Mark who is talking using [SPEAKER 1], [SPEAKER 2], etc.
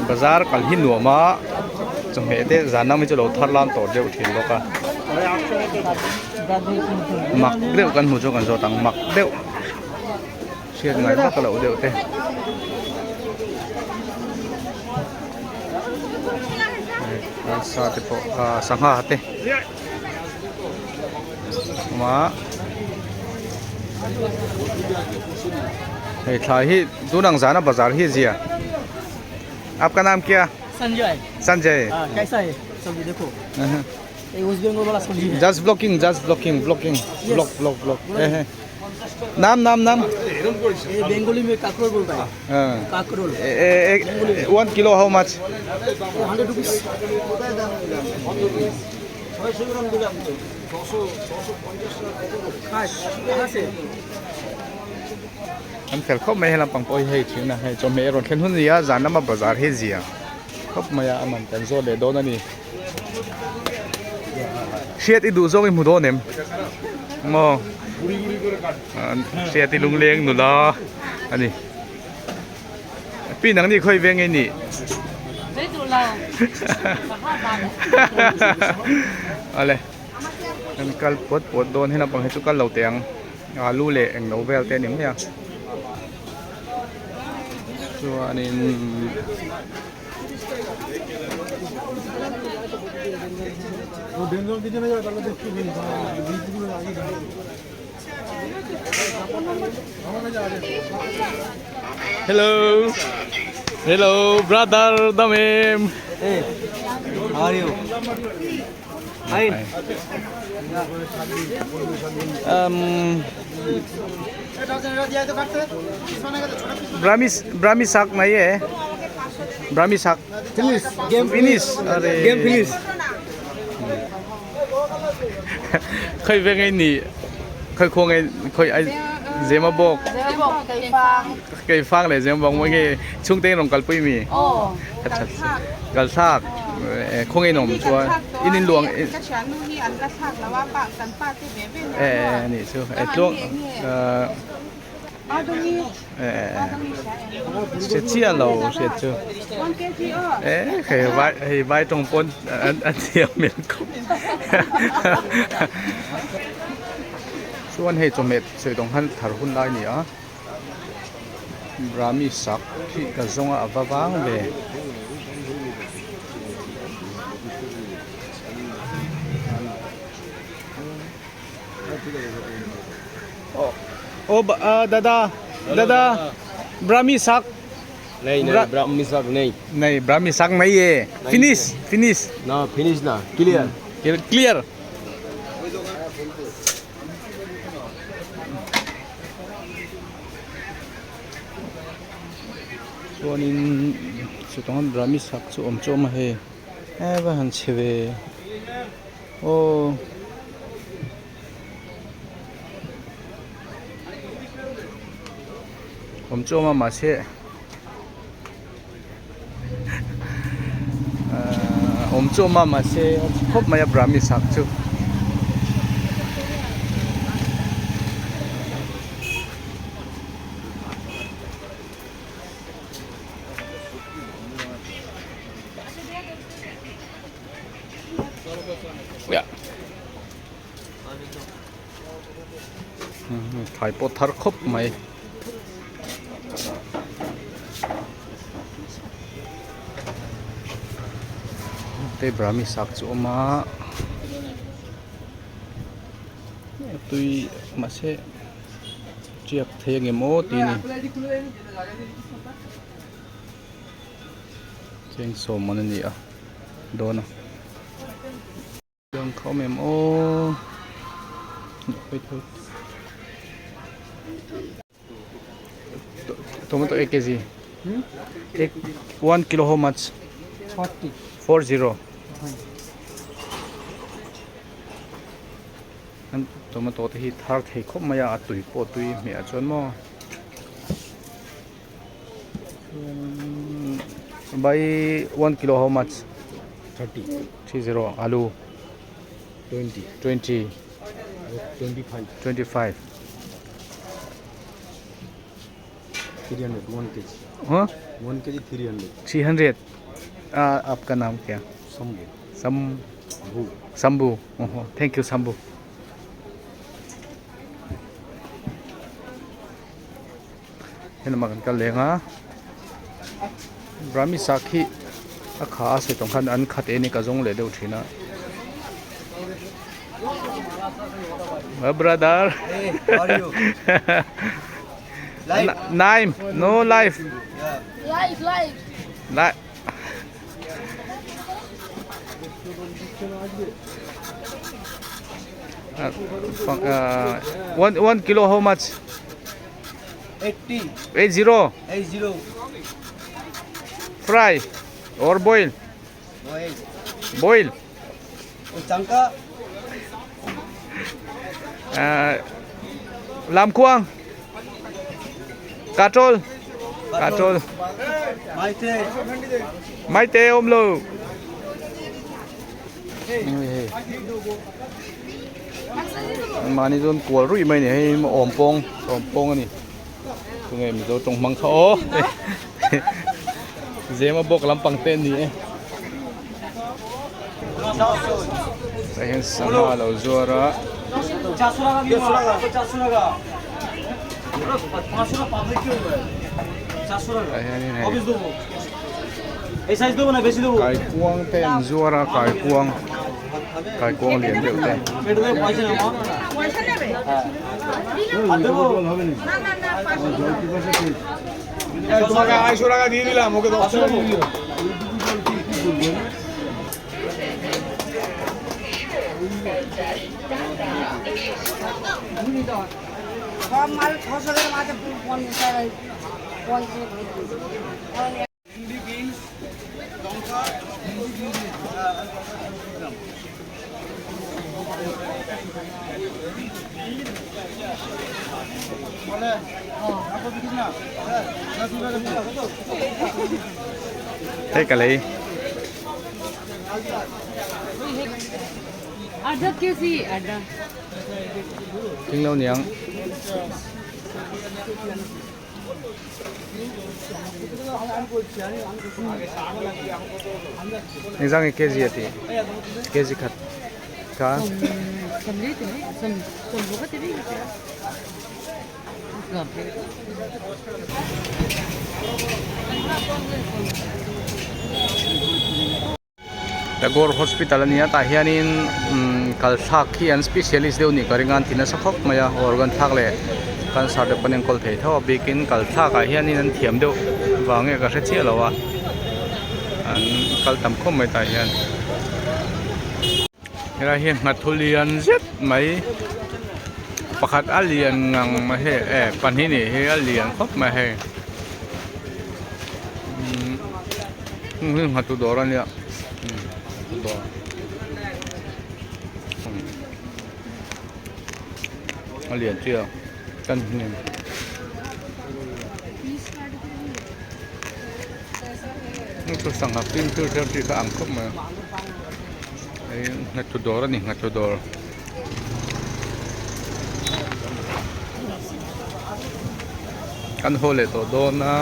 [SPEAKER 1] Bazar kal hi nuam a chawhmeh te zan lam hi chu lo thar lam tawh deuh thin bawk a mak deuh kan hmu chu kan zawt ang mak deuh hriat ngai vak loh deuh te. Sa te pawh ah sangha te awm a hei thlai hi tun ang zana bazar hi zia aapka naam kya
[SPEAKER 2] Sanjay
[SPEAKER 1] Sanjay
[SPEAKER 2] हाँ कैसा है सब्जी देखो ये वेस्ट बंगाल वाला सब्जी है
[SPEAKER 1] just blocking just blocking blocking block block block नाम नाम नाम
[SPEAKER 2] ये बंगाली में काकरोल बोलता है काकरोल
[SPEAKER 1] one kilo how much
[SPEAKER 2] hundred rupees
[SPEAKER 1] an fel khawp mai helam pang pawh hi hei thin a hei chawhmeh rawn thlen hun a ni a zan lama bazar hi zia khawp mai a a man kan zawt leh dawn a ni hriat i duh zawng i hmu dawn em maw hriat i lungleng nula a ni pi nang ni khawi veng nge nih awle kan kal puat puat dawn helam pang hi chu kal lo teh ang alu leh englo vel te a ni mai a chuanin. Hello hello brother dam em
[SPEAKER 2] Hey, how are you? Fine.
[SPEAKER 1] Um, Brahmi Brahmi sak mai e Brahmi sak
[SPEAKER 2] Finish. Game
[SPEAKER 1] finish are
[SPEAKER 2] Game finish.
[SPEAKER 1] Khoi ve ngai ni khoi kho ngai khoi ai zema bok kei fang le zema bok mo nge chungte rong kalpui mi kal thlak khaw nge nawm chuan in in luang e nih chu e tluang hre chiah lo hriat chu e hei vai hei vai tawng pawn an thiam hmel khawp chuan hei chawhmeh sawi dawng khan thar hun lai a ni a. Brahmi sak hi ka zawng a a va vang ve. Aw dada dada Brahmi sak
[SPEAKER 3] Nei nei Brahmi sak nei.
[SPEAKER 1] Nei Brahmi sak mai e finish finish.
[SPEAKER 3] Na finish na clear.
[SPEAKER 1] Clear. Chuanin chutah Brahmi sak chu awm chu a awm a hei e va han chhe ve aw. Awm chu a awm a mahse ahh awm chu a awm a mahse a chhe khawp mai a Brahmi sak chu. Thlai pawh thar khawp mai. Te brahmi sak chu a awm a tui mahse tiak thei ang em aw tih a ni. Cheng sawm man a ni a dawn a. Chuan kha awm em aw wait wait tomato ek kg ek one kilo how much
[SPEAKER 2] 40
[SPEAKER 1] 40 an tomato te hi thar thei khawp mai a a tui pawh tui hmeh ah chuan maw by one kilo how much
[SPEAKER 3] 30
[SPEAKER 1] 30 alu
[SPEAKER 3] 20
[SPEAKER 1] 20
[SPEAKER 3] 25
[SPEAKER 1] 25
[SPEAKER 3] 300 1 kg.
[SPEAKER 1] Huh?
[SPEAKER 3] 1 kg 300.
[SPEAKER 1] 300. आपका नाम क्या?
[SPEAKER 3] Shambhu.
[SPEAKER 1] Sam
[SPEAKER 3] Bhu.
[SPEAKER 1] Shambhu. Oh, thank you Shambhu. Helamah kan kal leng a Brahmi sakhi a kha a sawi tawng khan an khat e ni ka zawng leh deuh thin a. My brother.
[SPEAKER 2] Hey, how are you? Live?
[SPEAKER 1] Nine. No life.
[SPEAKER 2] Yeah.
[SPEAKER 4] Life, life.
[SPEAKER 1] Life. 1 kilo how much?
[SPEAKER 2] 80.
[SPEAKER 1] 80.
[SPEAKER 2] 80.
[SPEAKER 1] Fry or boil?
[SPEAKER 2] Boil.
[SPEAKER 1] Boil.
[SPEAKER 2] Changka.
[SPEAKER 1] Lamkhuang. Katol. Katol.
[SPEAKER 2] Maite.
[SPEAKER 1] Maite om lo. Mahni chuan kual ruih mai a ni hei awm pawng awm pawng a ni tunge mizo tawng hmang kha aw zema bawk lampang te a ni e tah hian sangha a lo zuar a. Tah hianin hei kaikuang te an zuar a kaikuang. Kaikuang lian deuh te. Hei ka lei. Thing lo niang. Engzang nge kg a tih kg khat kha Tagore Hospital a nia tah hianin umm kal thlak hi an specialist deuh nih ka ring a an ti nasa khawp mai a organ thlak leh cancer te pawh an enkawl thei tho a bikin kal thlak ah hianin an thiam deuh vang nge ka hre chiah lo a an kal tam khawp mai tah hian helai hi nghathu lian zet mai pakhat a lian ngang mai hei e pahnih nih hi a lian khawp mai hei. Heng hi nghatu dawr a nia nghatu dawr a lian chiah a kan hnim chu sangha fimkhur thil tih kha ang khawp mai a hei nghatu dawr a ni nghatu dawr. Kan haw leh tawh dawn a.